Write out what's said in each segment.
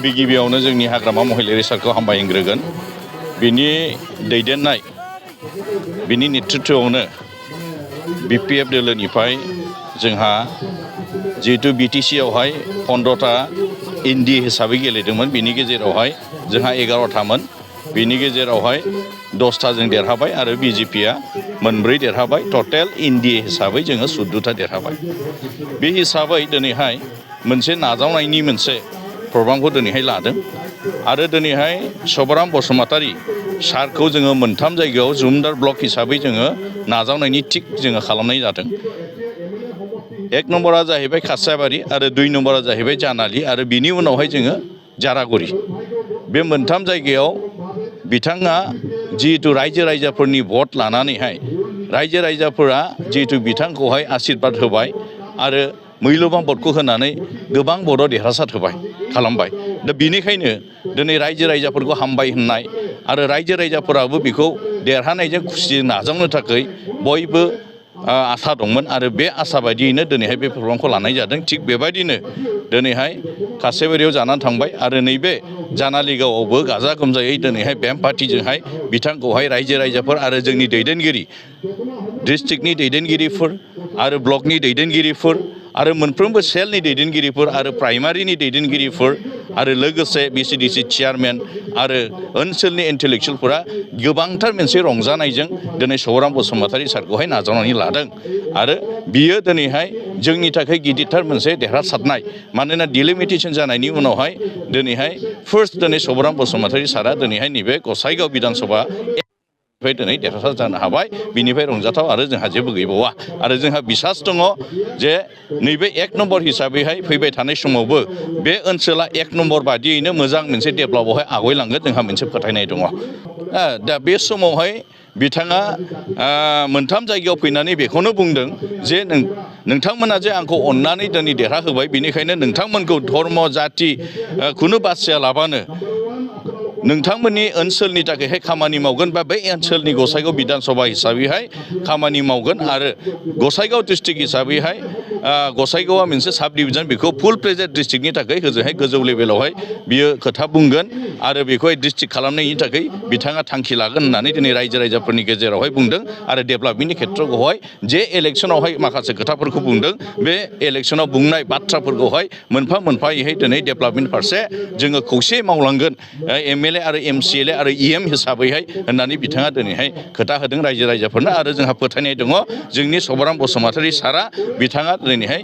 गिबियावनो जोंनि हाग्रामा महिलारि सारखौ हामबायग्रोगोन। बिनि दैदेननाय बिनि नेतृत्वआवनो BPF दोलोनिफ्राय जोंहा जिहेतु BTC आवहाय 15टा इन्डी हिसाबै गेलेदोंमोन, बिनि गेजेरावहाय जोंहा 11थामोन। बिनि गेजेरावहाय 10टा जों देरहाबाय आरो BJP आ मोनब्रै देरहाबाय। टटेल इन्डी हिसाबै जोङो 14टा देरहाबाय। बे हिसाबै दिनैहाय मोनसे नाजावनायनि मोनसे प्रग्रामखौ दिनैहाय लादों आरो दिनैहाय सभाराम बसुमतारी सारखौ जोङो मोनथाम जायगायाव जुमदार ब्लक हिसाबै जोङो नाजावनायनि थिक जोङो खालामनाय जादों। 1 नम्बरा जाहैबाय खासियाबारि आरो 2 नम्बरा जाहैबाय जानालि आरो बिनि उनावहाय जोङो जारागुरि। बे मोनथाम जायगायाव बिथाङा जिहेतु रायजो-राजाफोरनि भट लानानैहाय रायजो-राजाफोरा जिहेतु बिथांखौहाय आशीर्बाद होबाय आरो मैल'बान भटखौ होनानै गोबां भटआव देरहासार खालामबाय। दा बिनिखायनो दिनै रायजो-राजाफोरखौ हामबाय होननाय आरो रायजो-राजाफोराबो बेखौ देरहानायजों खुसि नाजावनो थाखाय बयबो आसा दंमोन आरो बे आसा बायदियैनो दिनैहाय बे प्रग्रामखौ लानाय जादों। थिग बेबायदिनो दिनैहाय खासियाबारियाव जानानै थांबाय आरो नैबे जानालिगावआवबो गाजा-गोमजायै दिनैहाय बेम पार्टिजोंहाय बिथांखौहाय रायजो-राजाफोर आरो जोंनि दैदेनगिरि डिस्ट्रिक्टनि दैदेनगिरिफोर आरो ब्लकनि दैदेनगिरिफोर आरो मोनफ्रोमबो सेलनि दैदेनगिरिफोर आरो प्राइमारिनि दैदेनगिरिफोर आरो लोगोसे BCDC चेयारमेन आरो ओनसोलनि इन्टेलेक्सुवेलफोरा गोबांथार मोनसे रंजानायजों दिनै सभाराम बसुमतारी सारखौहाय नाजावनानै लादों आरो बियो दिनैहाय जोंनि थाखाय गिदिरथार मोनसे देरहासारनाय। मानोना डिलिमिटेसन जानायनि उनावहाय दिनैहाय फार्स्ट दिनै सभाराम बसुमतारी सारा दिनैहाय नैबे गसाइगाव बिधान सभा दिनै देरहासार जानो हाबाय। बिनिफ्राय रंजाथाव आरो जोंहा जेबो गैबावा आरो जोंहा बिसास दङ जे नैबे 1 नम्बर हिसाबैहाय फैबाय थानाय समावबो बे ओनसोला 1 नम्बर बादियैनो मोजां मोनसे डेभेलपआवहाय आवगायलांगोन जोंहा मोनसे फोथायनाय दङ। दा बे समावहाय बिथाङा मोनथाम जायगायाव फैनानै बेखौनो बुंदों जे नोंथांमोना जे आंखौ अननानै दिनै देरहाहोबाय, बेनिखायनो नोंथांमोनखौ धर्म जाति खुनु बासियालाबानो नोंथांमोननि ओनसोलनि थाखायहाय खामानि मावगोन बा बै ओनसोलनि गसाइगाव बिधान सभा हिसाबैहाय खामानि मावगोन आरो गसाइगाव डिस्ट्रिक्ट हिसाबैहाय गसाइगावआ मोनसे साब डिभिजन, बेखौ फुल प्लेजेड डिस्ट्रिक्टनि थाखाय होजोंहाय गोजौ लेभेलावहाय बियो खोथा बुंगोन आरो बेखौहाय डिस्ट्रिक्ट खालामनायनि थाखाय बिथाङा थांखि लागोन होननानै दिनै रायजो-राजाफोरनि गेजेरावहाय बुंदों आरो डेभेलपमेन्टनि खेत्रआवहाय जे इलेक्सनावहाय माखासे खोथाफोरखौ बुंदों, बे इलेक्सनाव बुंनाय बाथ्राफोरखौहाय मोनफा मोनफायैहाय दिनै डेभेलपमेन्ट फारसे जोङो खौसे मावलांगोन MLA आरो MCLA आरो EM हिसाबैहाय होननानै बिथाङा दिनैहाय खोथा होदों रायजो-राजाफोरनो आरो जोंहा फोथायनाय दङ जोंनि सभाराम बसुमतारी सारा बिथाङा दिनैहाय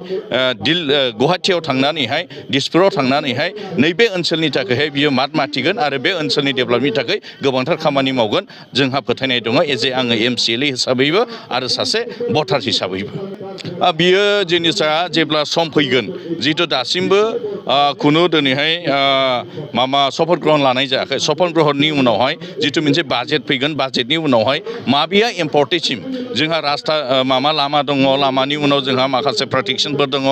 गुवाहाटियाव थांनानैहाय दिसपुराव थांनानैहाय नैबे ओनसोलनि थाखायहाय बियो मात मातिगोन आरो बे ओनसोलनि डेभेलपनि थाखाय गोबांथार खामानि मावगोन जोंहा फोथायनाय दङ एज ए आङो MCLA हिसाबैबो आरो सासे भटार हिसाबैबो। बियो जिनिसा जेब्ला सम फैगोन, जिहेतु दासिमबो खुनु दिनैहाय शपथ ग्रहण लानाय जायाखै। शपथ ग्रहणनि उनावहाय जिथु मोनसे बाजेट फैगोन, बाजेटनि उनावहाय माबेया इम्पर्टेन्टसिम जोंहा लामा दङ, लामानि उनाव जोंहा माखासे प्रटेक्सनफोर दङ,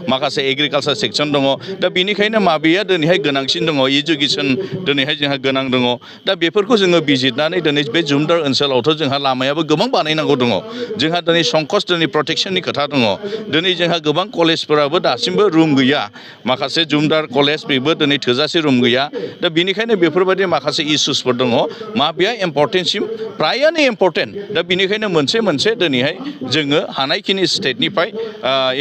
माखासे एग्रिकालसार सेक्सन दङ। दा बेनिखायनो माबेया दिनैहाय गोनांसिन दङ, इडुकेसन दिनैहाय जोंहा गोनां दङ। दा बेफोरखौ जोङो बिजिरनानै दिनै बे जुमदार ओनसोलावथ' जोंहा लामायाबो गोबां बानायनांगौ दङ। जोंहा दिनै संकस दिनै प्रटेक्सननि खोथा दङ। दिनै जोंहा गोबां कलेजफोराबो दासिमबो रुम गैया, माखासे जुमदार कलेज बेबो दिनै थोजासे रुम गैया। दा बेनिखायनो बेफोरबायदि माखासे इसुसफोर दङ, माबेया इम्पर्टेन्टसिम फ्रायानो इम्पर्टेन्ट। दा बेनिखायनो मोनसे दिनैहाय जोङो हानायखिनि स्टेटनिफ्राय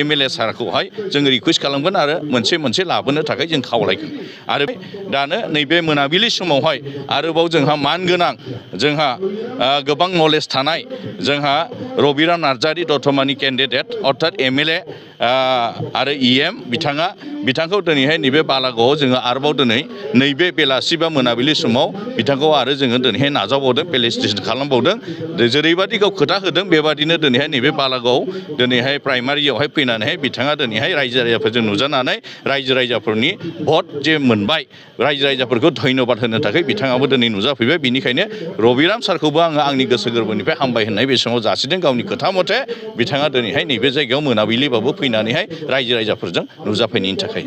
MLA सारखौहाय जोङो रिकुवेस्ट खालामगोन आरो मोनसे लाबोनो थाखाय जों खावलायगोन। आरो दानो नैबे मोनाबिलि समावहाय आरोबाव जोंहा मानगोनां जोंहा गोबां नलेज थानाय जोंहा रबिराम नार्जारि दतमानि केन्डिडेट अर्थात MLA आरो EM बिथांखौ दिनैहाय नैबे बालागावआव जोङो आरोबाव दिनै नैबे बेलासि बा मोनाबिलि समाव बिथांखौ आरो जोङो दिनैहाय नाजावबावदों, फेलिसिटेसन खालामबावदों। जेरैबायदि गाव खोथा होदों बेबादिनो दिनैहाय नैबे बालागावआव दिनैहाय प्राइमारियावहाय फैनानैहाय बिथाङा दिनैहाय रायजो-राजाफोरजों नुजानानै रायजो-राजाफोरनि भट जे मोनबाय, रायजो-राजाफोरखौ धन्यबाद होनो थाखाय बिथाङाबो दिनै नुजाफैबाय। बिनिखायनो रबिराम सारखौबो आङो आंनि गोसो गोरबोनिफ्राय हामबाय होननाय बे समाव जासिदों। गावनि खोथा मथे बिथाङा दिनैहाय नैबे जायगायाव मोनाबिलिबाबो फैनानैहाय रायजो-राजाफोरजों नुजाफैनायनि थाखाय।